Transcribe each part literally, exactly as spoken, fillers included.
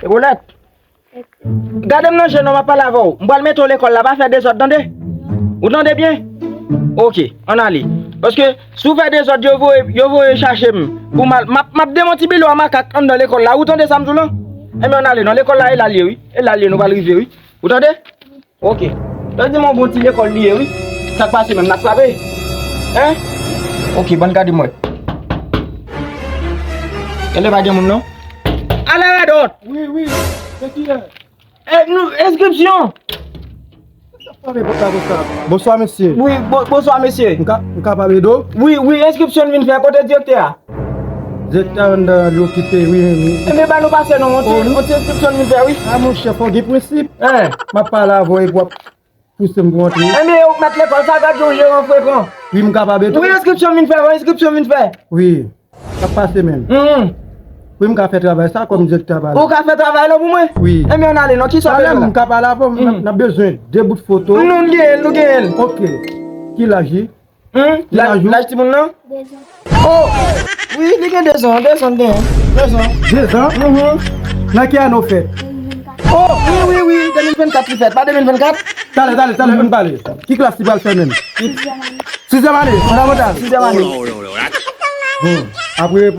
Kolèt. Gade m nan je non, m ap pale avè w. M pral mete w lekòl la, pa fè dezòd, tande? Ou tande byen? Oke, ann ale. Paske si w fè dezòd, yo voye, yo voye chache m pou m al. M ap, m ap demantible w a makak anndan lekòl la. Ou tande sa m di w lan? Enben, ann ale non, lekòl la e la l ye, wi. E la l ye, nou pral rive, wi. Ou tande? Oke. Tande di m yon bon ti lekòl li ye, wi. Sa k pase menm, n ap frape? Hein? Oke, bann gade m wè. Genlè pa gen moun non. Ale radòt! Wi, wi. Se kiyès? E, nou, enskripsyon! Sa pale pou sa konsa? Bonswa, mesye. Wi, bo-, bonswa, mesye. M ka, m kapab ede w? Wi, wi, enskripsyon m vin fè, kote direktè a? Direktè a anndan, li okipe, wi, wi. Enben, ba nou pase non, on ti, on ti enskripsyon m vin fè, wi. A, monchè, fò w gen prensip. Hein? M ap pale avè w epi w ap pouse m pou antre. Enben, ou k mèt lekòl, sa gad yon jeran frekan. Wi, m kapab ede w. Wi, enskripsyon m vin fè, wi, enskripsyon m vin fè. Wi. Sa k pase menm? Wi, m ka fè travay sa kòm direktè a pale. Ou ka fè travay la pou mwen? Wi. Enben, ann ale non, kisa w bezwen la? Talè m ka pale avè w, n ap, n ap bezwen de bout foto. Nou genyen l, nou genyen l. Oke. Ki laj li? Ki laj ou? Laj timoun nan? Oh! Wi, li gen dezan, dezan l genyen. Dezan. Dezan? Nan ki ane w fèt? Oh, wi, wi, wi, de mil vennkat li fèt, pa de mil vennkat? Talè, talè, talè, ann pale. Ki klas li pral fè menm? Sizyèm ane. Sizyèm ane, fondamantal. Sizyèm ane. Bon, apre,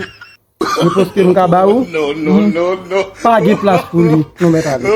repons ke m ka ba ou, pa gen plas pou li, nou mèt ale.